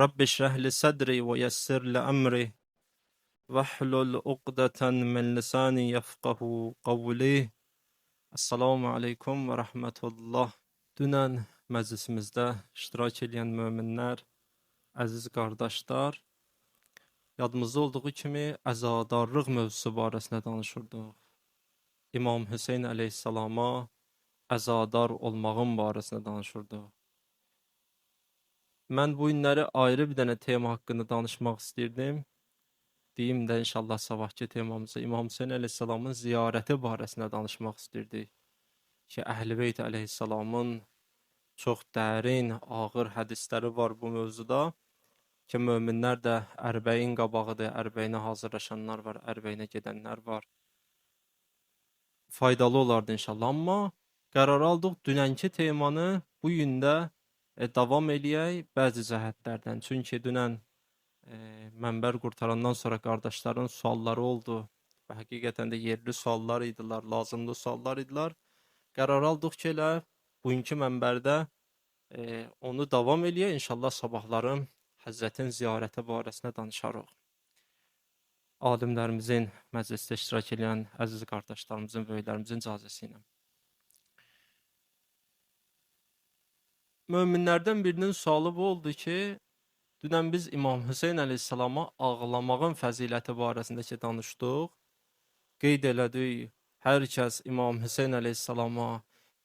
Rabbi şrah li sadri ve yessir li emri vehlul uqdeten min lisani yefqahu qavli. Esselamu aleykum və rəhmətullah. Dünən məclisimizdə iştirak edən möminlər, əziz qardaşlar, yadımızda olduğu kimi əzadarlıq mövzusu barəsində danışırdıq. İmam Hüseyn əleyhissalama əzadar olmağın barəsində danışırdıq. Mən bu günləri ayrı bir dənə tema haqqında danışmaq istəyirdim. Deyim də inşallah sabahki temamızı İmam Hüseyn əleyhissalamın ziyarəti barəsində danışmaq istəyirdik. Ki, Əhl-i Beyt əleyhissalamın çox dərin, ağır hədisləri var bu mövzuda. Ki, möminlər də ərbəyin qabağıdır, ərbəyinə hazırlaşanlar var, ərbəyinə gedənlər var. Faydalı olardı inşallah, amma qərar aldıq dünənki temanı bu gündə davam eləyək bəzi cəhətlərdən. Çünki dünən mənbər qurtarandan sonra qardaşların sualları oldu və həqiqətən də yerli suallar idilər, lazımlı suallar idilər. Qərar aldıq ki, elə bugünkü mənbərdə onu davam eləyək. İnşallah sabahların Həzrətin ziyarəti barəsində danışarıq. Alimlərimizin, məclisdə iştirak edən əziz qardaşlarımızın, böyüklərimizin icazəsi ilə. Möminlərdən birinin sualı bu oldu ki, dünən biz İmam Hüseyn əleyhissalama ağlamağın fəziləti barəsində ki danışdıq. Qeyd elədik, hər kəs İmam Hüseyn əleyhissalama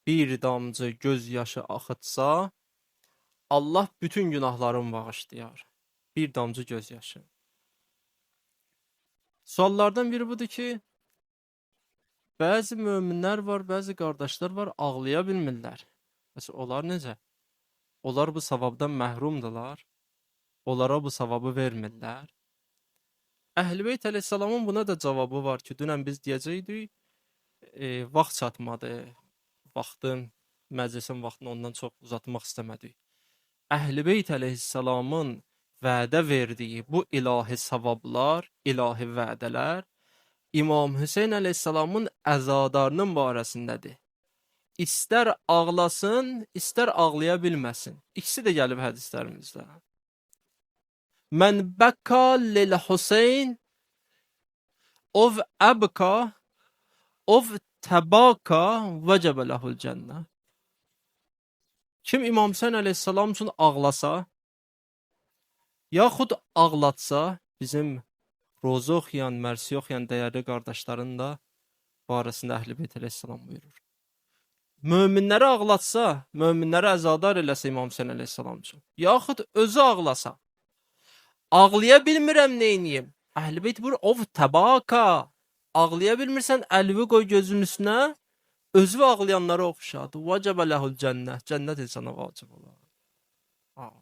bir damcı göz yaşı axıtsa, Allah bütün günahlarını bağışlayar. Bir damcı göz yaşı. Suallardan biri budur ki, bəzi möminlər var, bəzi qardaşlar var, ağlaya bilmirlər. Bəs onlar necə? Onlar bu savabdan məhrumdurlar. Onlara bu savabı vermirlər. Əhl-i Beyt əleyhissalamın buna da cavabı var ki, dünən biz deyəcəkdik, vaxt çatmadı. Vaxtın, məclisin vaxtını ondan çox uzatmaq istəmədik. Əhl-i Beyt əleyhissalamın vədə verdiyi bu ilahi savablar, ilahi vədələr İmam Hüseyn əleyhissalamın əzadarının barəsindədir. İstər ağlasın, istər ağlaya bilməsin. İkisi də gəlib hədislərimizdə. Mən bəka lil Hüseyn ov əbka ov təbaka vəcəbə ləhul cənnə. Kim İmam Hüseyn əleyhissalam üçün ağlasa, yaxud ağlatsa, bizim roza oxuyan, mərsiyə oxuyan dəyərli qardaşların da barəsində Əhl-i Beyt əleyhissalam buyurur. Möminləri ağlatsa, möminləri əzadar eləsə İmam Hüseyn əleyhissalam üçün, yaxud özü ağlasa, ağlaya bilmirəm neyniyim? Əhl-i Beyt buyurur, ov təbaka. Ağlaya bilmirsən, əlvi qoy gözünün üstünə, özü ağlayanlara oxşadı. Vəcəbə ləhul cənnət. Cənnət insana vacib olar.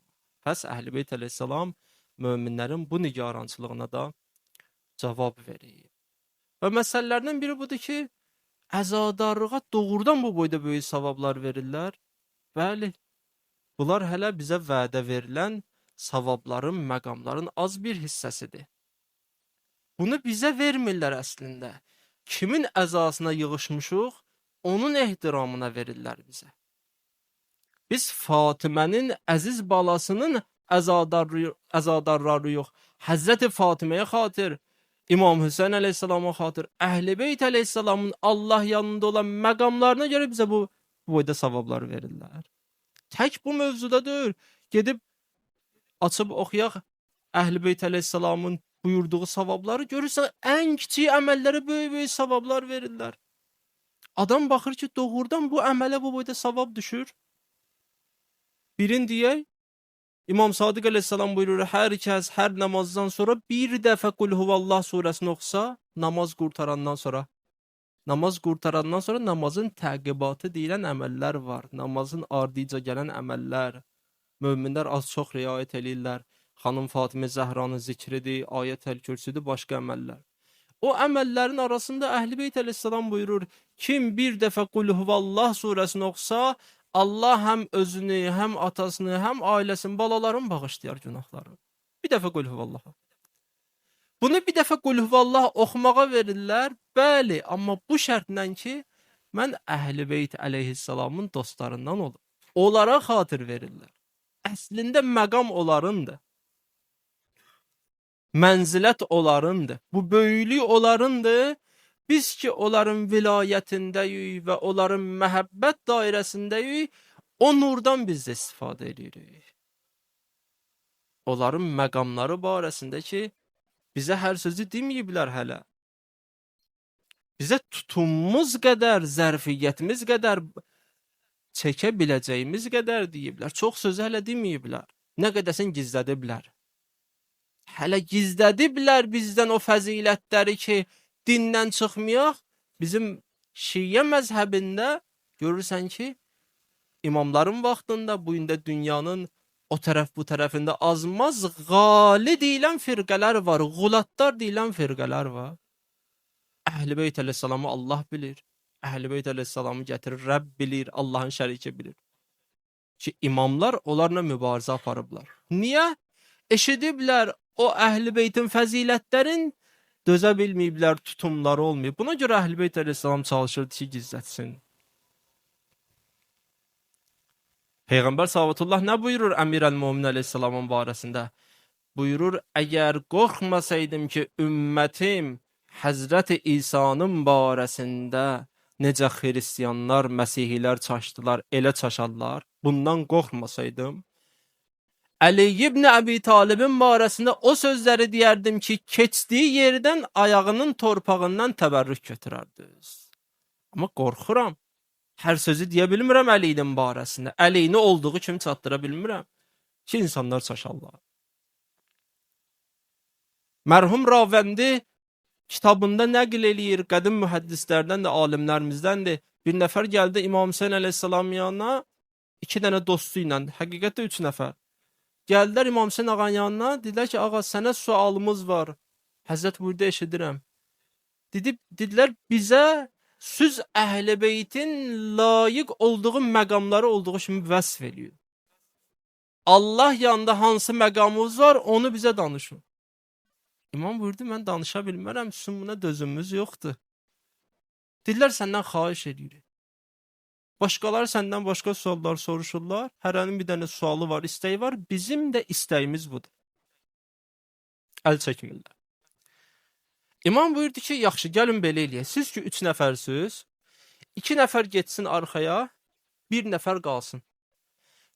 Pəs Əhl-i Beyt əleyhissalam möminlərin bu nigarançılığına da cavab verir. Və məsələlərdən biri budur ki, əzadarlığa doğrudan bu boyda böyük savablar verirlər. Bəli, bunlar hələ bizə vədə verilən savabların, məqamların az bir hissəsidir. Bunu bizə vermirlər əslində. Kimin əzasına yığışmışıq, onun ehtiramına verirlər bizə. Biz Fatimənin əziz balasının əzadarları yox, Həzrəti Fatiməyə xatir, İmam Hüseyn əleyhissalama xatir, Əhl-i Beyt əleyhissalamın Allah yanında olan məqamlarına görə bizə bu boyda savablar verirlər. Tək bu mövzuda deyil. Gedib açıb oxuyaq Əhl-i Beyt əleyhissalamın buyurduğu savabları, görürsən ən kiçik əməllərə böyük-böyük savablar verirlər. Adam baxır ki, doğrudan bu əmələ bu boyda savab düşür. Birin deyək, İmam Sadiq əleyhissalam buyurur, hər kəs hər namazdan sonra bir dəfə Qul huvallah surəsini oxusa, namaz qurtarandan sonra. Namaz qurtarandan sonra namazın təqibatı deyilən əməllər var. Namazın ardıca gələn əməllər. Möminlər az çox riayət eləyirlər. Xanım Fatimə Zəhranın zikridir, Ayətəl-Kürsüdür, başqa əməllər. O əməllərin arasında Əhl-i Beyt əleyhissalam buyurur, kim bir dəfə Qul huvallah surəsini oxusa, Allah həm özünü, həm atasını, həm ailəsini, balalarını bağışlayar günahları. Bir dəfə Qul huvallaha. Bunu bir dəfə Qul huvallah oxumağa verirlər. Bəli, amma bu şərtlə ki, mən Əhl-i Beyt əleyhissalamın dostlarından olum. Onlara xatir verirlər. Əslində məqam onlarındır. Mənzilət onlarındır. Bu böyüklük onlarındır. Biz ki onların vilayətindəyik və onların məhəbbət dairəsindəyik, o nurdan biz də istifadə edirik. Onların məqamları barəsində ki, bizə hər sözü deməyiblər hələ. Bizə tutumumuz qədər, zərfiyyətimiz qədər, çəkə biləcəyimiz qədər deyiblər. Çox sözü hələ deməyiblər. Nə qədərsin gizlədiblər. Hələ gizlədiblər bizdən o fəzilətləri ki, dindən çıxmayaq. Bizim Şiə məzhəbində görürsən ki, imamların vaxtında bu gündə dünyanın o tərəf bu tərəfində azmaz qali deyilən firqələr var, qulatlar deyilən firqələr var. Əhl-i Beyt əleyhissalamı Allah bilir. Əhl-i Beyt əleyhissalamı gətirir, Rəbb bilir, Allahın şəriki bilir. Ki imamlar onlarla mübarizə aparıblar. Niyə? Eşidiblər o Əhl-i Beytin fəzilətlərin, dözə bilməyiblər, tutumları olmayıb. Buna görə Əhl-i Beyt əleyhissalam çalışırdı ki, gizlətsin. Peyğəmbər sallallahu nə buyurur Əmir-əl-Mömin əleyhissalamın barəsində? Buyurur, əgər qorxmasaydım ki, ümmətim Həzrəti İsa'nın barəsində necə xristianlar, məsihilər çaşdılar, elə çaşarlar, bundan qorxmasaydım, Əli ibn Əbi Talibin barəsində o sözləri deyərdim ki, keçdiyi yerdən ayağının torpağından təbərrük götürərdiniz. Amma qorxuram. Hər sözü deyə bilmirəm Əlinin barəsində. Əlini olduğu kimi çatdıra bilmirəm ki, insanlar çaşarlar. Mərhum Ravəndi kitabında nəql eləyir, qədim mühəddislərdən də, alimlərimizdən. Bir nəfər gəldi İmam Hüseyn əleyhissalamın yanına, 2 dənə dostu ilə, həqiqətdə 3 nəfər. Gəldilər İmam Hüseyn ağanın yanına, dedilər ki, ağa sənə sualımız var. Həzrət buyurdu, eşidirəm. Dedilər, bizə süz Əhl-i Beytin layiq olduğu məqamları olduğu kimi vəsf eləyir. Allah yanında hansı məqamımız var, onu bizə danışın. İmam buyurdu, mən danışa bilmərəm, sizin buna dözümümüz yoxdur. Dedilər, səndən xahiş edirik. Başqaları səndən başqa suallar soruşurlar. Hərənin bir dənə sualı var, istəyi var. Bizim də istəyimiz budur. Əl çəkmirlər. İmam buyurdu ki, yaxşı, gəlin belə eləyək. Siz ki, 3 nəfərsiniz. 2 nəfər getsin arxaya, 1 nəfər qalsın.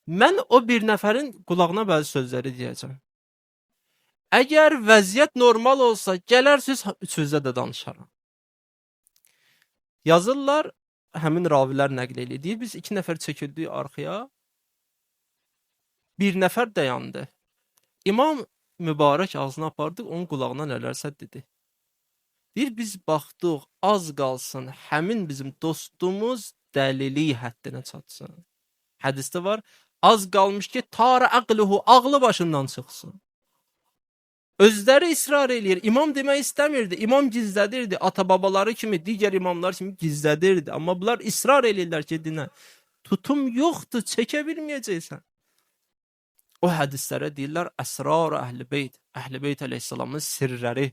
Mən o bir nəfərin qulağına bəzi sözləri deyəcəm. Əgər vəziyyət normal olsa, gələrsiniz, üçünüzə də danışaram. Yazırlar, həmin ravilər nəql eləyir. Deyir, biz 2 nəfər çəkildik arxaya, 1 nəfər dayandı. İmam mübarək ağzına apardı, onun qulağına nələrsə dedi. Deyir, biz baxdıq, az qalsın, həmin bizim dostumuz dəlili həddinə çatsın. Hədisdə var, az qalmış ki, tara əqluhu, ağlı başından çıxsın. Özləri israr eləyir. İmam demək istəmirdi. İmam gizlədirdi. Ata-babaları kimi, digər imamlar kimi gizlədirdi. Amma bunlar israr eləyirlər ki, dinə. Tutum yoxdur, çəkə bilməyəcəksən. O hədislərə deyirlər, əsrar Əhl-i Beyt. Əhl-i Beyt əleyhissalamın sirləri.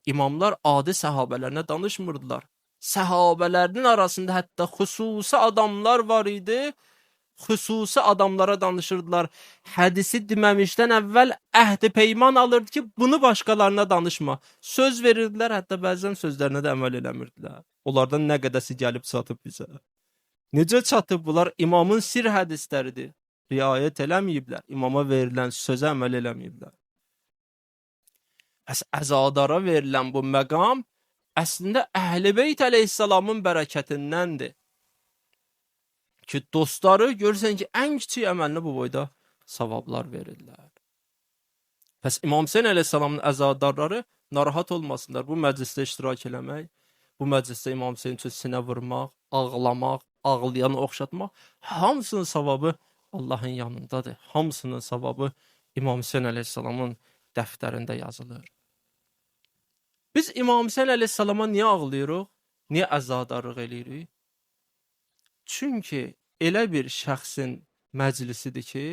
İmamlar adi səhabələrinə danışmırdılar. Səhabələrinin arasında hətta xüsusi adamlar var idi. Xüsusi adamlara danışırdılar. Hədisi deməmişdən əvvəl əhd-i peyman alırdı ki, bunu başqalarına danışma. Söz verirdilər, hətta bəzən sözlərinə də əməl eləmirdilər. Onlardan nə qədəsi gəlib çatıb bizə. Necə çatıb bunlar? İmamın sir hədisləridir. Riayət eləməyiblər. İmama verilən sözə əməl eləməyiblər. Bəs əzadara verilən bu məqam əslində Əhl-i Beyt əleyhissalamın bərəkətindəndir. Ki, dostları görürsən ki, ən kiçik əməlinə bu boyda savablar verirlər. Bəs İmam Hüseyn əleyhissalamın əzadarları narahat olmasınlar. Bu məclisdə iştirak eləmək, bu məclisdə İmam Hüseyn üçün sinə vurmaq, ağlamaq, ağlayanı oxşatmaq, hamısının savabı Allahın yanındadır. Hamısının savabı İmam Hüseyn əleyhissalamın dəftərində yazılır. Biz İmam Hüseyn əleyhissalama niyə ağlayırıq? Niyə əzadarlıq eləyirik? Çünki elə bir şəxsin məclisidir ki,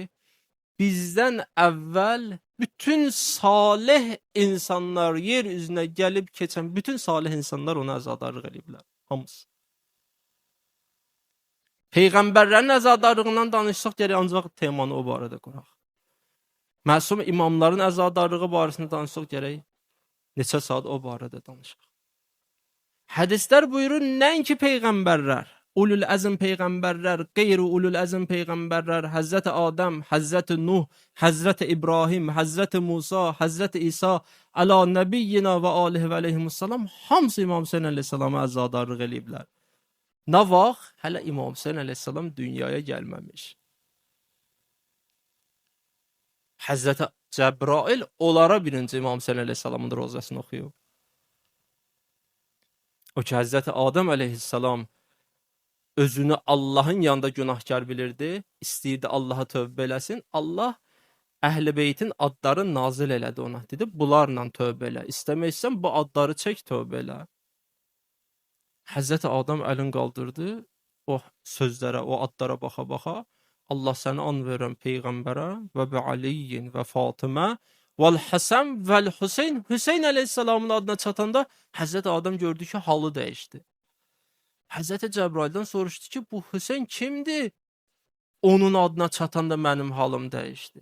bizdən əvvəl bütün salih insanlar yer üzünə gəlib keçən bütün salih insanlar ona əzadarlıq eləyiblər. Hamısı. Peyğəmbərlərin əzadarlığından danışsaq gərək ancaq temanı o barədə quraq. Məsum imamların əzadarlığı barəsində danışsaq gərək neçə saat o barədə danışaq. Hədislər buyurur, nəinki peyğəmbərlər, ulul əzm peyğəmbərlər, qeyri ulul əzm peyğəmbərlər, Həzrəti Adəm, Həzrəti Nuh, Həzrəti İbrahim, Həzrəti Musa, Həzrəti İsa, əla nəbiyyina və alihi və aleyhimussalam, hamısı İmam Hüseyin əleyhissalama əzadarlıq eləyiblər. Nə vaxt? Hələ İmam Hüseyin əleyhissalam dünyaya gəlməmiş. Həzrəti Cəbrail onlara birinci İmam Hüseyin əleyhissalamın rozəsini oxuyub. O ki, Həzrəti Adəm əleyhissalam özünü Allahın yanında günahkar bilirdi, istəyirdi Allaha tövbə eləsin. Allah Əhl-i Beytin adları nazil elədi ona. Dedi, bunlarla tövbə elə. İstəməksən, bu adları çək, tövbə elə. Həzrəti Adəm əlini qaldırdı o sözlərə, o adlara baxa-baxa. Allah səni an verirəm Peyğəmbərə və bi Aliyyin və Fatimə vəl Həsən vəl Hüseyn. Hüseyn əleyhissalamın adına çatanda Həzrəti Adəm gördü ki, halı dəyişdi. Həzrəti Cəbraildən soruşdu ki, bu Hüseyn kimdir? Onun adına çatanda mənim halım dəyişdi.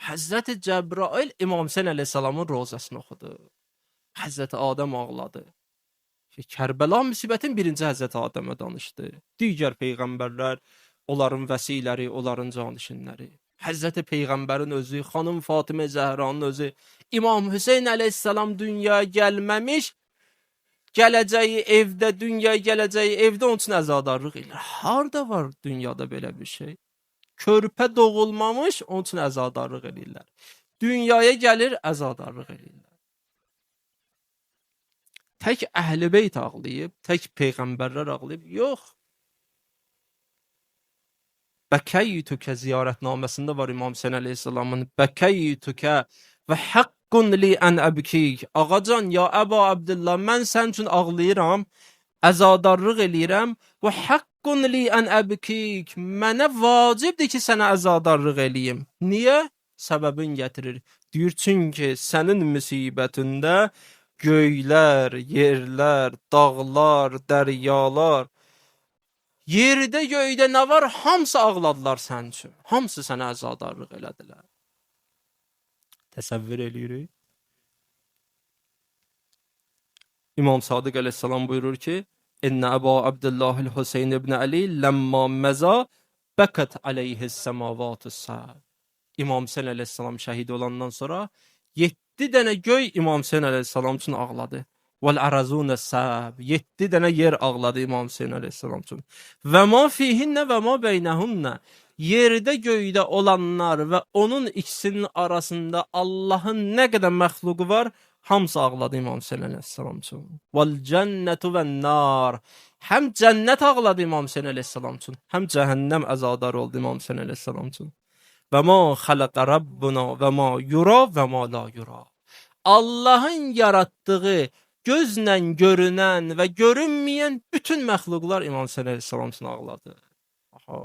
Həzrəti Cəbrail İmam Hüseyn əleyhissalamın rozəsini oxudu. Həzrəti Adəm ağladı. Kərbəla müsibətin birinci Həzrəti Adəmə danışdı. Digər peyğəmbərlər, onların vəsiləri, onların canişinləri. Həzrəti Peyğəmbərin özü, xanım Fatimə Zəhranın özü, İmam Hüseyn əleyhissalam dünyaya gəlməmiş, gələcəyi evdə, dünyaya gələcəyi evdə onun üçün əzadarlıq eləyir. Harda var dünyada belə bir şey? Körpə doğulmamış, onun üçün əzadarlıq eləyirlər. Dünyaya gəlir, əzadarlıq eləyirlər. Tək Əhl-i Beyt ağlayıb, tək peyğəmbərlər ağlayıb, yox. Bəkəyytükə ziyarətnaməsində var İmam Hüseyin əleyhissalamın. Bəkəyytükə və haqqun li ən əbkik. Ağacan, ya Əba Əbdillah, mən sən üçün ağlayıram, əzadarlıq eləyirəm. Və haqqun li ən əbkik. Mənə vacibdir ki, sənə əzadarlıq eləyim. Niyə? Səbəbin gətirir. Deyir, çünki sənin müsibətində göylər, yerlər, dağlar, dəryalar, yerdə, göydə nə var, hamısı ağladılar sənin üçün. Hamısı sənə əzadarlıq elədilər. Təsəvvür eləyirik. İmam Sadiq əleyhissalam buyurur ki, İnnə Əba Abdullahil Hüseyin ibn Əli ləmma məza bəkət aleyhis-səmavatüs-səb. İmam Hüseyin əleyhissalam şəhid olandan sonra 7 dənə göy İmam Hüseyin əleyhissalam üçün ağladı. Vəl-ərazunə səb. 7 dənə yer ağladı İmam Hüseyin əleyhissalam üçün. Və ma fihinnə və ma beynehunnə. Yerdə göydə olanlar və onun ikisinin arasında Allahın nə qədər məxluqu var, hamısı ağladı İmam Hüseyin əleyhissalam üçün. Vəl-cənnətu vən-nar. Həm cənnət ağladı İmam Hüseyin əleyhissalam üçün, həm cəhənnəm əzadar oldu İmam Hüseyin əleyhissalam üçün. Və ma xələqə Rabbuna və ma yura və ma la yura. Allahın yaratdığı gözlə görünən və görünməyən bütün məxluqlar İmam Hüseyin əleyhissalam üçün ağladı. Aha.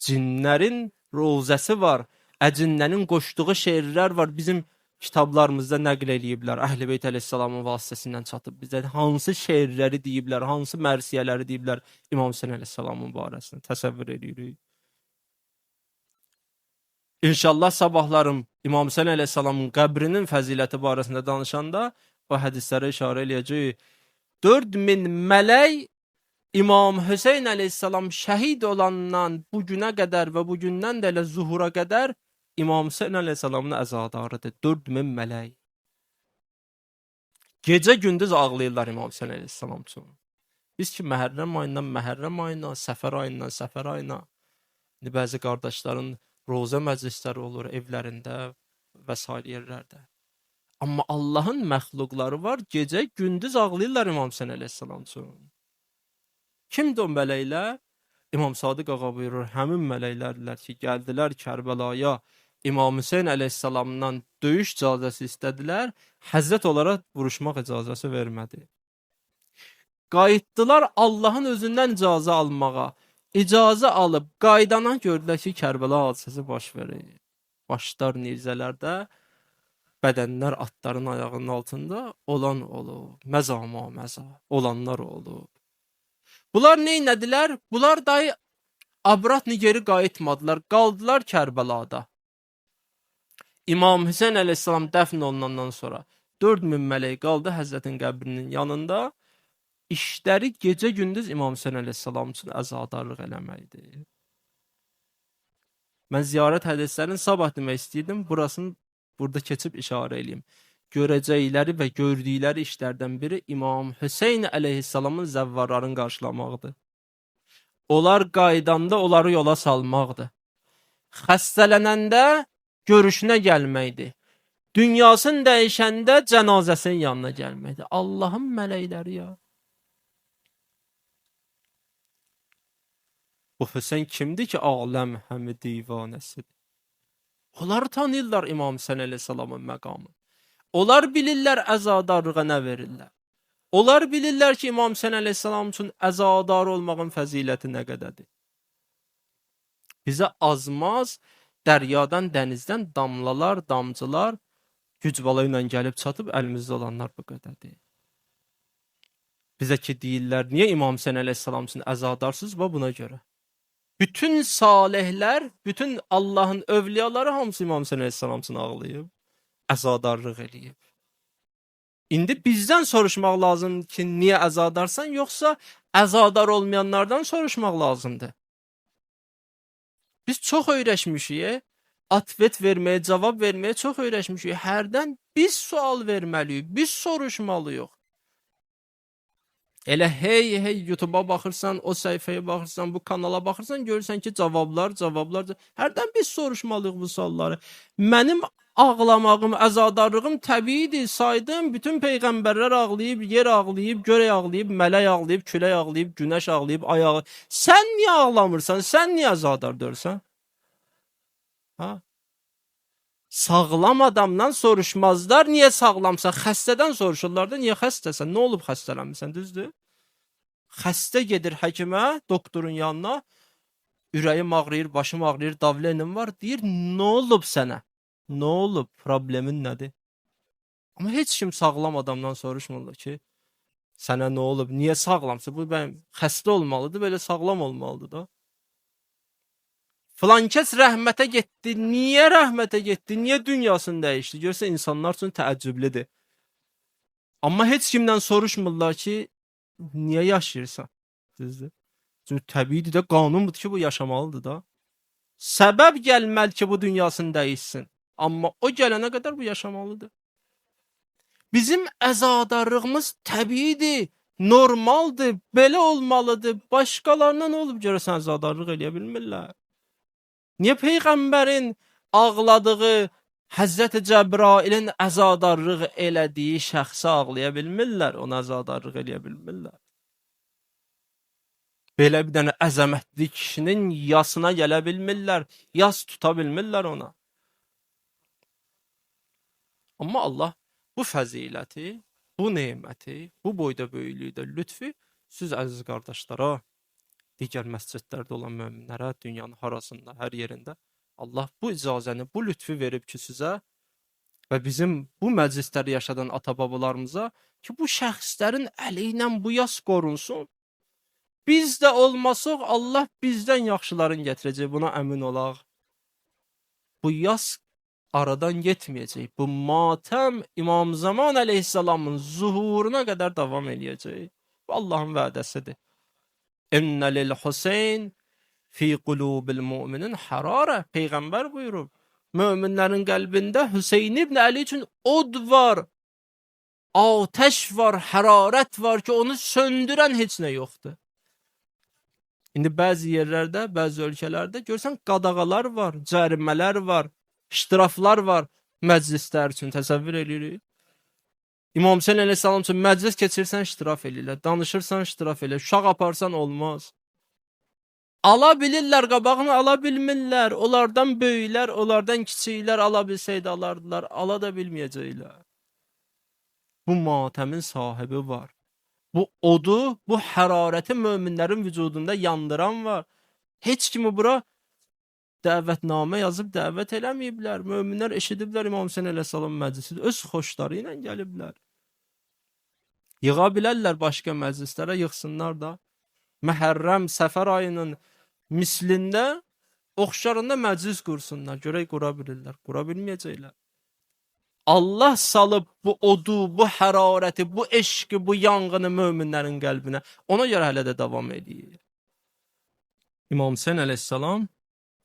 Cinlərin rozəsi var, əcinnənin qoşduğu şeirlər var. Bizim kitablarımızda nəql eləyiblər. Əhl-i Beyt əleyhissalamın vasitəsindən çatıb bizə hansı şeirləri deyiblər, hansı mərsiyələri deyiblər İmam Hüseyin əleyhissalamın barəsində təsəvvür eləyirik. İnşallah sabahlarım İmam Hüseyin əleyhissalamın qəbrinin fəziləti barəsində danışanda o hədislərə işarə eləyəcəyik. 4000 mələk İmam Hüseyin əleyhissalam şəhid olandan bu günə qədər və bu gündən də elə zuhura qədər İmam Hüseyin əleyhissalamın əzadarıdır. 4000 mələk. Gecə gündüz ağlayırlar İmam Hüseyin əleyhissalam üçün. Biz ki Məhərrəm ayından Məhərrəm ayına, Səfər ayından Səfər ayına, indi bəzi qardaşların rozə məclisləri olur evlərində və sair yerlərdə. Amma Allahın məxluqları var, gecə gündüz ağlayırlar İmam Hüseyin əleyhissalam üçün. Kimdir o mələklər? İmam Sadiq ağa buyurur, həmin mələklərdirlər ki, gəldilər Kərbəlaya, İmam Hüseyin əleyhissalamdan döyüş icazəsi istədilər, Həzrət onlara vuruşmaq icazəsi vermədi. Qayıtdılar Allahın özündən icazə almağa. İcazə alıb qayıdanan gördülər ki, Kərbəla hadisəsi baş verir. Başlar nizələrdə, bədənlər atların ayağının altında olan olub. Məzama məza, olanlar olub. Bunlar nə etdilər? Bunlar dayı Abratni geri qayıtmadılar, qaldılar Kərbəlada. İmam Hüseyn əleyhissalam dəfn olunandan sonra 4000 mələk qaldı Həzrətin qəbrinin yanında. İşləri gecə-gündüz İmam Hüseyn əleyhissalam üçün əzadarlıq eləməkdir. Mən ziyarət hədislərini sabah demək istəyirdim. Burasını burada keçib işarə eləyim. Görəcəkləri və gördükləri işlərdən biri İmam Hüseyn əleyhissalamın zəvvarlarını qarşılamaqdır. Onlar qaydanda onları yola salmaqdır. Xəstələnəndə görüşünə gəlməkdir. Dünyasını dəyişəndə cənazəsinin yanına gəlməkdir. Allahın mələkləri ya. Bu Hüseyn kimdir ki, aləm həmi divanəsidir? Onlar tanıyırlar İmam Hüseyn əleyhissalamın məqamı. Onlar bilirlər əzadarlığa nə verirlər. Onlar bilirlər ki, İmam Hüseyn əleyhissalam üçün əzadar olmağın fəziləti nə qədərdir. Bizə azmaz dəryadan, dənizdən damlalar, damcılar güc bala ilə gəlib çatıb əlimizdə olanlar bu qədərdir. Bizə ki deyirlər, niyə İmam Hüseyn əleyhissalam üçün əzadarsınız? Və buna görə. Bütün salihlər, bütün Allahın övliyaları hamısı İmam Hüseyn əleyhissalam üçün ağlayıb, əzadarlıq eləyib. İndi bizdən soruşmaq lazımdır ki, niyə əzadarsan, yoxsa əzadar olmayanlardan soruşmaq lazımdır. Biz çox öyrəşmişik, atvet verməyə, cavab verməyə çox öyrəşmişik. Hərdən biz sual verməliyik, biz soruşmalıyıq. Elə hey hey YouTube'a baxırsan, o səhifəyə baxırsan, bu kanala baxırsan, görürsən ki, cavablar, cavablar. Hərdən biz soruşmalıyıq bu sualları. Mənim ağlamağım, əzadarlığım təbiidir. Saydım, bütün peyğəmbərlər ağlayıb, yer ağlayıb, görək ağlayıb, mələk ağlayıb, külək ağlayıb, günəş ağlayıb, ay ağlayıb. Sən niyə ağlamırsan? Sən niyə əzadar dörsən? Ha? Sağlam adamdan soruşmazlar, niyə sağlamsan? Xəstədən soruşurlar da, niyə xəstəsən? Nə olub xəstələnmisən, düzdür? Xəstə gedir həkimə, doktorun yanına, ürəyim ağrıyır, başım ağrıyır, davlenim var, deyir, nə olub sənə? Nə olub? Problemin nədir? Amma heç kim sağlam adamdan soruşmurlar ki, sənə nə olub? Niyə sağlamsan? Bu bənim xəstə olmalıdır, belə sağlam olmalıdır da. Filan kəs rəhmətə getdi. Niyə rəhmətə getdi? Niyə dünyasını dəyişdi? Görsə insanlar üçün təəccüblüdür. Amma heç kimdən soruşmurlar ki, niyə yaşayırsan? Düzdür? Çünki təbiidir də, qanundur ki, bu yaşamalıdır da. Səbəb gəlməli ki, bu dünyasını dəyişsin. Amma o gələnə qədər bu yaşamalıdır. Bizim əzadarlığımız təbiidir, normaldır, belə olmalıdır. Başqalarına nə olub görəsən əzadarlıq eləyə bilmirlər. Niyə Peyğəmbərin ağladığı, Həzrəti Cəbrailin əzadarlıq elədiyi şəxsə ağlaya bilmirlər, ona əzadarlıq eləyə bilmirlər. Belə bir dənə əzəmətli kişinin yasına gələ bilmirlər, yas tuta bilmirlər ona. Amma Allah bu fəziləti, bu neməti, bu boyda böyüklükdə lütfü siz əziz qardaşlara, digər məscidlərdə olan möminlərə, dünyanın harasında, hər yerində Allah bu icazəni, bu lütfü verib ki sizə və bizim bu məclisləri yaşadan ata-babalarımıza ki bu şəxslərin əli ilə bu yas qorunsun. Biz də olmasaq Allah bizdən yaxşılarını gətirəcək, buna əmin olaq. Bu yas aradan getməyəcək. Bu matəm İmam Zaman əleyhissalamın zuhuruna qədər davam eləyəcək. Bu Allahın vədəsidir. İnne lil Hüseyn fi qulubil müminin harara. Peyğəmbər buyurub. Möminlərin qəlbində Hüseyn ibn Əli üçün od var. Atəş var, hərarət var ki, onu söndürən heç nə yoxdur. İndi bəzi yerlərdə, bəzi ölkələrdə görsən qadağalar var, cərimələr var, ştraflar var məclislər üçün, təsəvvür eləyirik. İmam Hüseyn əleyhissalam üçün məclis keçirsən ştraf eləyirlər, danışırsan ştraf eləyirlər, uşaq aparsan olmaz. Ala bilirlər qabağını, ala bilmirlər. Onlardan böyüklər, onlardan kiçiklər ala bilsəydi alardılar, ala da bilməyəcəklər. Bu matəmin sahibi var. Bu odu, bu hərarəti möminlərin vücudunda yandıran var. Heç kimi bura dəvətnamə yazıb dəvət eləməyiblər. Möminlər eşidiblər İmam Hüseyn əleyhissalam məclisi, öz xoşları ilə gəliblər. Yığa bilərlər başqa məclislərə, yığsınlar da. Məhərrəm, Səfər ayının Mislində, oxşarında məclis qursunlar. Görək qura bilirlər, qura bilməyəcəklər. Allah salıb bu odu, bu hərarəti, bu eşqi, bu yanğını möminlərin qəlbinə. Ona görə hələ də davam edir. İmam Hüseyn əleyhissalam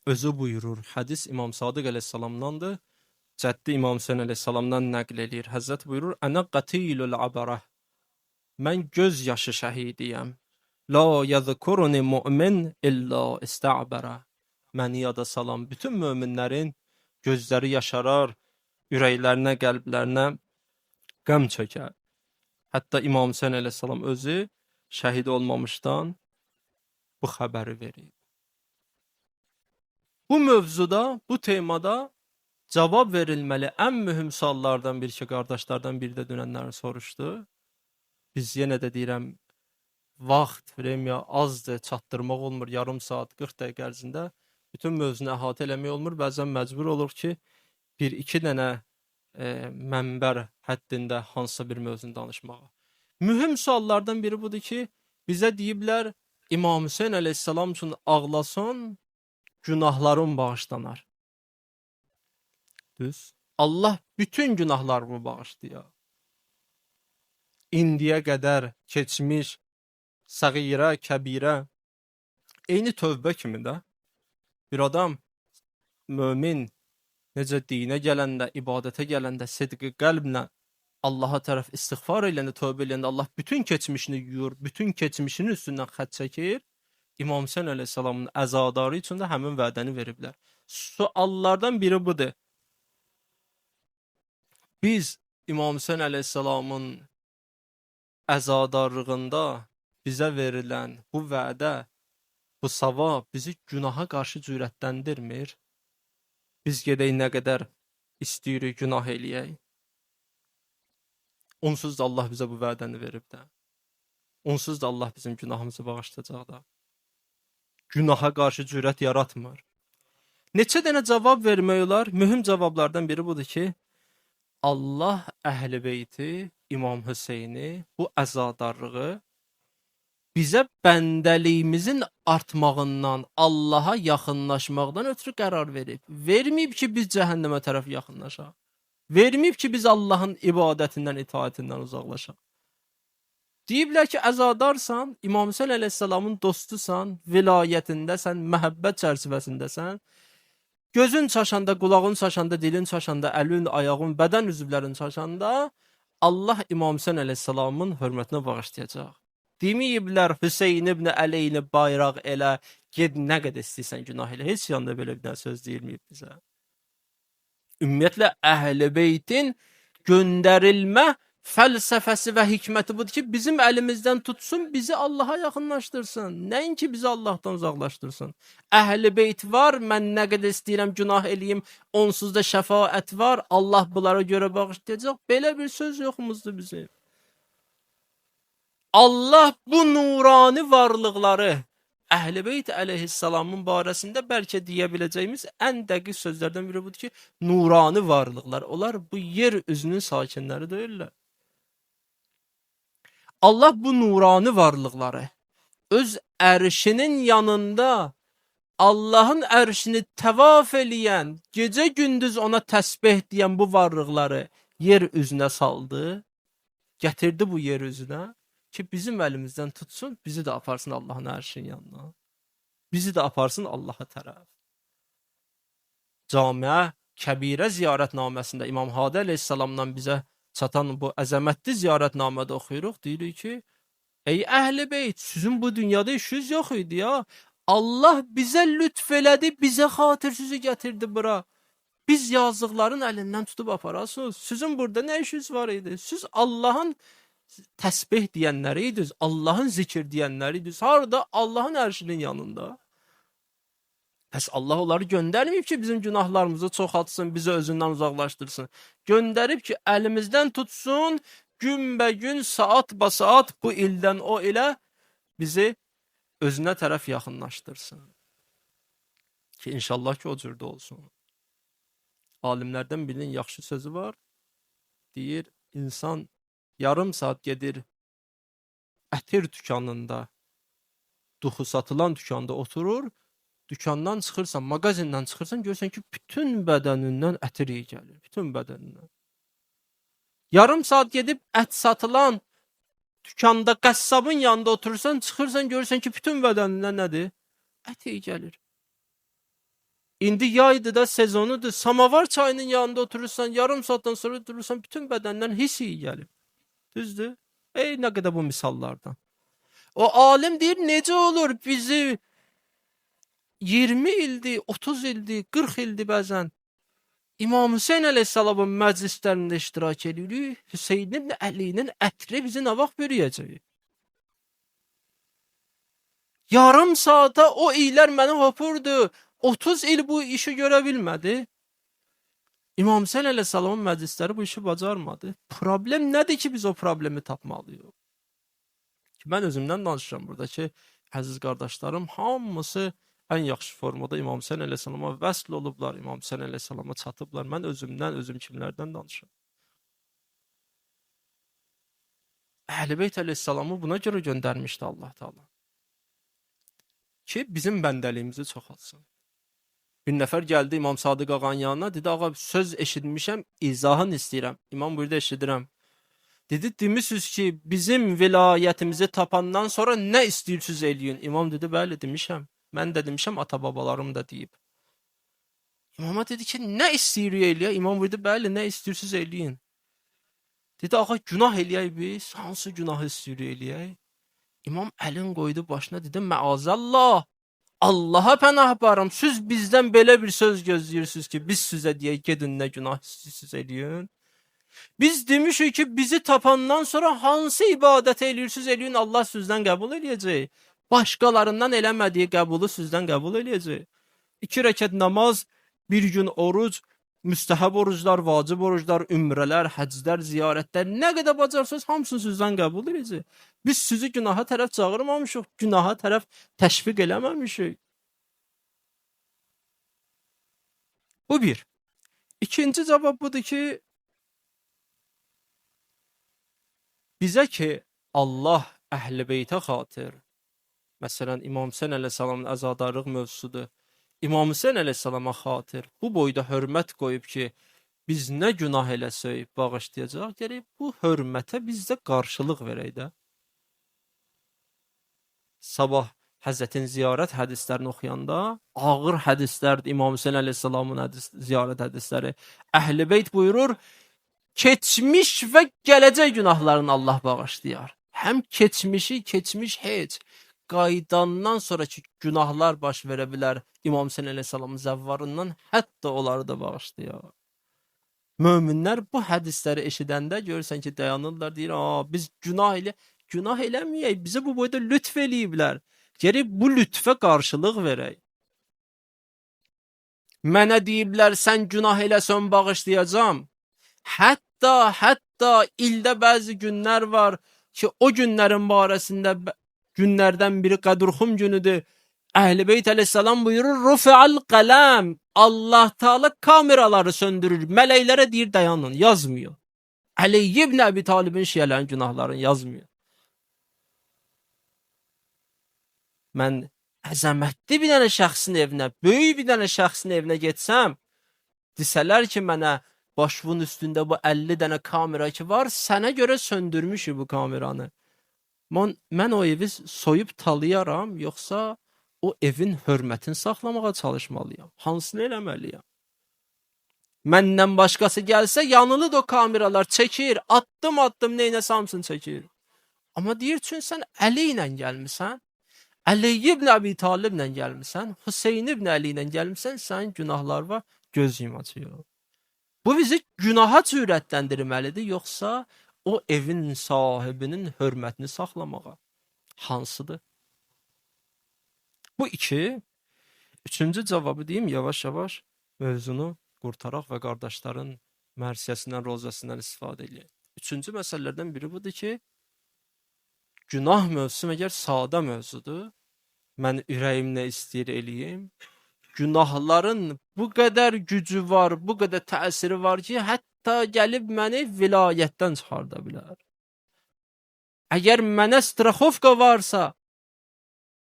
özü buyurur. Hədis İmam Sadiq əleyhissalamdandır. Cəddi İmam Hüseyn əleyhissalamdan nəql eləyir. Həzrət buyurur: "Ənə qatilul abarə." Mən göz yaşı şəhidiyəm. La yezkuruni mu'min illa ista'bara. Məni yada salan bütün möminlərin gözləri yaşarar, ürəklərinə, qəlblərinə qəm çökər. Hətta İmam Hüseyn əleyhissalam özü şəhid olmamışdan bu xəbəri verir. Bu mövzuda, bu temada cavab verilməli ən mühüm suallardan biri ki, qardaşlardan biri də dünənləri soruşdu. Biz yenə də deyirəm, vaxt, vremya azdır, çatdırmaq olmur. Yarım saat, 40 dəqiqə ərzində bütün mövzunu əhatə eləmək olmur. Bəzən məcbur olur ki, bir-iki dənə mənbər həddində hansısa bir mövzunu danışmağa. Mühüm suallardan biri budur ki, bizə deyiblər, İmam Hüseyn əleyhissalam üçün ağlasan, günahların bağışlanar. Düz. Allah bütün günahlarımı bağışlayar. İndiyə qədər keçmiş, səğirə, kəbirə, eyni tövbə kimi də bir adam mömin necə dinə gələndə, ibadətə gələndə sidqi qəlblə Allaha tərəf istiğfar eləyəndə, tövbə eləyəndə Allah bütün keçmişini yuyur, bütün keçmişinin üstündən xətt çəkir. İmam Hüseyn əleyhissalamın əzadarı üçün də həmin vədəni veriblər. Suallardan biri budur. Biz İmam Hüseyn əleyhissalamın əzadarlığında bizə verilən bu vədə, bu savab bizi günaha qarşı cürətləndirmir. Biz gedək nə qədər istəyirik günah eləyək. Onsuz da Allah bizə bu vədəni verib də. Onsuz da Allah bizim günahımızı bağışlayacaq da. Günaha qarşı cürət yaratmır. Neçə dənə cavab vermək olar? Mühüm cavablardan biri budur ki, Allah Əhl-i Beyti, İmam Hüseyni, bu əzadarlığı bizə bəndəliyimizin artmağından, Allaha yaxınlaşmaqdan ötürü qərar verib. Verməyib ki, biz cəhənnəmə tərəf yaxınlaşaq. Verməyib ki, biz Allahın ibadətindən, itaətindən uzaqlaşaq. Deyiblər ki, əzadarsan, İmam Hüseyn əleyhissalamın dostusan, vilayətindəsən, məhəbbət çərçivəsindəsən. Gözün çaşanda, qulağın çaşanda, dilin çaşanda, əlin, ayağın, bədən üzvlərin çaşanda Allah İmam Hüseyn əleyhissalamın hörmətinə bağışlayacaq. Deməyiblər Hüseyn ibn Əleyni bayraq elə, ged nə qədər istəyirsən günah elə. Heç yanda belə bir söz deyilməyib bizə. Ümumiyyətlə Əhl-i Beytin göndərilmə fəlsəfəsi və hikməti budur ki, bizim əlimizdən tutsun, bizi Allaha yaxınlaşdırsın. Nəinki bizi Allahdan uzaqlaşdırsın. Əhl-i Beyt var, mən nə qədər istəyirəm günah eləyim, onsuz da şəfaət var, Allah bunlara görə bağışlayacaq. Belə bir söz yoxumuzdur bizim. Allah bu nurani varlıqları Əhl-i Beyt əleyhissalamın barəsində bəlkə deyə biləcəyimiz ən dəqiq sözlərdən biri budur ki, nurani varlıqlar, onlar bu yer üzünün sakinləri deyirlər. Allah bu nurani varlıqları öz ərşinin yanında Allahın ərşini təvaf eləyən, gecə gündüz ona təsbih deyən bu varlıqları yer üzünə saldı, gətirdi bu yer üzünə ki, bizim əlimizdən tutsun, bizi də aparsın Allahın ərşinin yanına. Bizi də aparsın Allaha tərəf. Camiə Kəbirə ziyarətnaməsində İmam Hadi əleyhissalamdan bizə çatan bu əzəmətli ziyarətnamədə oxuyuruq. Deyirik ki, ey Əhl-i Beyt, sizin bu dünyada işiniz yox idi ya. Allah bizə lütf elədi, bizə xatir sizi gətirdi bura. Biz yazıqların əlindən tutub aparasınız. Sizin burada nə işiniz var idi? Siz Allahın təsbih deyənləri idiniz, Allahın zikir deyənləri idiniz. Harada? Allahın ərşinin yanında. Pəs Allah onları göndərməyib ki, bizim günahlarımızı çoxaltsın, bizi özündən uzaqlaşdırsın. Göndərib ki, əlimizdən tutsun, günbəgün, saat basaat bu ildən o ilə bizi özünə tərəf yaxınlaşdırsın. Ki, inşallah ki, o cürdə olsun. Alimlərdən birinin yaxşı sözü var. Deyir, insan yarım saat gedir ətir dükanında, duxu satılan dükanda oturur, Dükandan çıxırsan, mağazindən çıxırsan, görürsən ki, bütün bədənindən ətir iyi gəlir. Bütün bədənindən. Yarım saat gedib ət satılan dükanda qəssabın yanında oturursan, çıxırsan, görürsən ki, bütün bədənindən nədir? Ət iyi gəlir. İndi yaydır da, sezonudur. Samavar çayının yanında oturursan, yarım saatdan sonra durursan, bütün bədəndən his iyi gəlir. Düzdür? Ey, nə qədər bu misallardan. O alim deyir, necə olur bizi 20 ildir, 30 ildir, 40 ildir bəzən İmam Hüseyin əleyhissalamın məclislərində iştirak edirik. Hüseyin ibn Əlinin ətri bizi nə vaxt bürüyəcək? Yarım saata o iylər məni hopurdu. 30 il bu işi görə bilmədi. İmam Hüseyin əleyhissalamın məclisləri bu işi bacarmadı. Problem nədir ki, biz o problemi tapmalıyıq? Ki, mən özümdən danışıram burada ki, əziz qardaşlarım, hamısı ən yaxşı formada İmam Hüseyin əleyhissalama vəsl olublar, İmam Hüseyin əleyhissalama çatıblar. Mən özümdən, özüm kimlərdən danışıram. Əhl-i Beyt əleyhissalamı buna görə göndərmişdi Allah Teala. Ki, bizim bəndəliyimizi çoxaltsın. Bir nəfər gəldi İmam Sadıq ağanın yanına, dedi, ağa söz eşitmişəm, izahını istəyirəm. İmam buyurdu, eşidirəm. Dedi, demişsiniz ki, bizim vilayətimizi tapandan sonra nə istəyirsiniz eləyin? İmam dedi, bəli demişəm. Mən də demişəm, ata-babalarım da deyib. İmama dedi ki, nə istəyirik eləyək? İmam buyurdu, bəli, nə istəyirsiniz eləyin. Dedi, ağa, günah eləyək biz, hansı günahı istəyirik eləyək? İmam əlin qoydu başına, dedi, məazallah, Allaha pənah aparım, siz bizdən belə bir söz gözləyirsiniz ki, biz sizə deyək, gedin nə günah istəyirsiniz eləyin. Biz demişik ki, bizi tapandan sonra hansı ibadət eləyirsiniz eləyin, Allah sizdən qəbul eləyəcək. Başqalarından eləmədiyi qəbulu sizdən qəbul eləyəcək. 2 rəkət namaz, bir gün oruc, müstəhəb oruclar, vacib oruclar, ümrələr, həclər, ziyarətlər, nə qədər bacarsanız hamısını sizdən qəbul eləyəcək. Biz sizi günaha tərəf çağırmamışıq, günaha tərəf təşviq eləməmişik. Bu bir. İkinci cavab budur ki, bizə ki, Allah Əhl-i Beytə xatir, məsələn, İmam Hüseyin əleyhissalamın əzadarlıq mövzusudur. İmam Hüseyin əleyhissalama xatir bu boyda hörmət qoyub ki, biz nə günah eləsək bağışlayacaq, gərək bu hörmətə biz də qarşılıq verək də. Sabah Həzrətin ziyarət hədislərini oxuyanda ağır hədislərdir İmam Hüseyin əleyhissalamın ziyarət hədisləri. Əhl-i Beyt buyurur, keçmiş və gələcək günahlarını Allah bağışlayar. Həm keçmişi, keçmiş heç, qayıdandan sonraki günahlar baş verə bilər İmam Hüseyin əleyhissalamın zəvvarından, hətta onları da bağışlayar. Möminlər bu hədisləri eşidəndə görürsən ki, dayanırlar, deyir, biz günah eləməyək, bizə bu boyda lütf eləyiblər. Gərək bu lütfə qarşılıq verək. Mənə deyiblər, sən günah eləsən bağışlayacam. Hətta ildə bəzi günlər var ki, o günlərin barəsində günlərdən biri Qədurxum günüdür. Əhl-i Beyt əleyhissalam buyurur, Rufi'al qələm. Allah Teala kameraları söndürür. Mələklərə deyir, dayanın, yazmıyor. Əli ibn Əbi Talibin şiələrin günahlarını yazmıyor. Mən əzəmətli bir dənə şəxsin evinə, böyük bir dənə şəxsin evinə getsəm, desələr ki, mənə başımın üstündə bu 50 dənə kamera ki var, sənə görə söndürmüşük bu kameranı. Mən o evi soyub talayaram, yoxsa o evin hörmətini saxlamağa çalışmalıyam? Hansını eləməliyəm? Məndən başqası gəlsə, yanılıdır o kameralar, çəkir, addım-addım neynəsə hamısını çəkir. Amma deyir, çünki sən Əli ilə gəlmisən, Əli ibn Əbi Taliblə gəlmisən, Hüseyin ibn Əli ilə gəlmisən, sənin günahlar var, göz yumacaq. Bu bizi günaha cürətləndirməlidir, yoxsa o evin sahibinin hörmətini saxlamağa? Hansıdır? Bu iki. Üçüncü cavabı deyim, yavaş-yavaş mövzunu qurtaraq və qardaşların mərsiyəsindən, rozəsindən istifadə eləyək. Üçüncü məsələlərdən biri budur ki, günah mövzusu məgər sadə mövzudur? Mən ürəyim nə istəyir eləyim? Günahların bu qədər gücü var, bu qədər təsiri var ki, hətta gəlib məni vilayətdən çıxarda bilər. Əgər mənə straxovka varsa,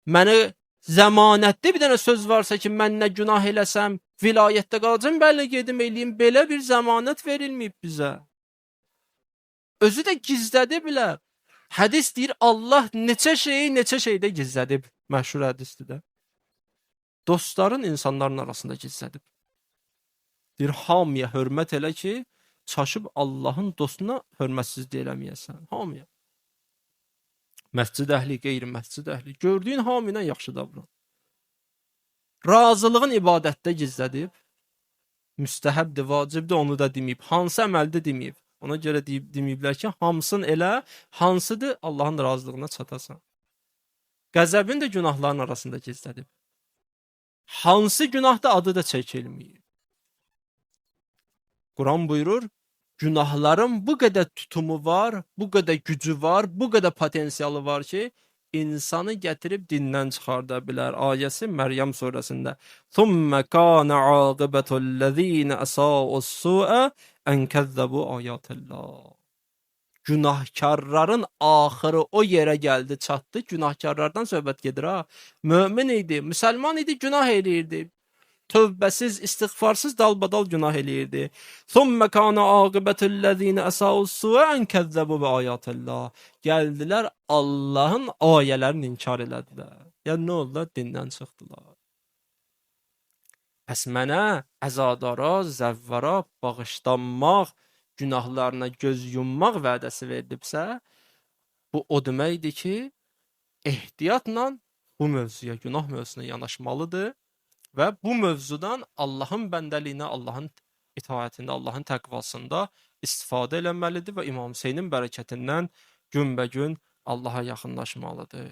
məni Zəmanətli bir dənə söz varsa ki, mən nə günah eləsəm, vilayətdə qalacam, bəli gedim eləyim. Belə bir zəmanət verilməyib bizə. Özü də gizlədiblər. Hədis deyir, Allah neçə şeyi neçə şeydə gizlədib. Məşhur hədisdir də. Dostların insanların arasında gizlədib. Deyir, hamıya hörmət elə ki, çaşıb Allahın dostuna hörmətsizlik eləməyəsən. Hamıya. Məscid əhli, qeyri-məscid əhli. Gördüyün hamı ilə yaxşı davran. Razılığın ibadətdə gizlədib. Müstəhəbdir, vacibdir, onu da deməyib. Hansı əməldir deməyib. Ona görə deməyiblər ki, hamısın elə, hansıdır Allahın razılığına çatasan. Qəzəbin də günahların arasında gizlədib. Hansı günahda adı da çəkilməyib. Quran buyurur, günahların bu qədər tutumu var, bu qədər gücü var, bu qədər potensialı var ki, insanı gətirib dindən çıxarda bilər. Ayəsi Məryəm surəsində. Thumma kana aqibətu'l-lezina əsa'us-su'a en kəzzebu ayatillah. Günahkarların axırı o yerə gəldi, çatdı. Günahkarlardan söhbət gedir ha. Mömin idi, müsəlman idi, günah eləyirdi. Tövbəsiz, istiğfarsız dalbadal günah eləyirdi. Thumma kana aqibətu'l-lezina əsa'us-su'a en kəzzebu bi ayatillah. Gəldilər Allahın ayələrini inkar elədilər. Yəni nə oldular? Dindən çıxdılar. Pəs mənə əzadara, zəvvara bağışlanmaq, günahlarına göz yummaq vədəsi verilibsə, bu o deməkdir ki, ehtiyatla bu mövzuya, günah mövzusuna yanaşmalıdır və bu mövzudan Allahın bəndəliyinə, Allahın itaətində, Allahın təqvasında istifadə eləməlidir və İmam Hüseynin bərəkətindən günbəgün Allaha yaxınlaşmalıdır.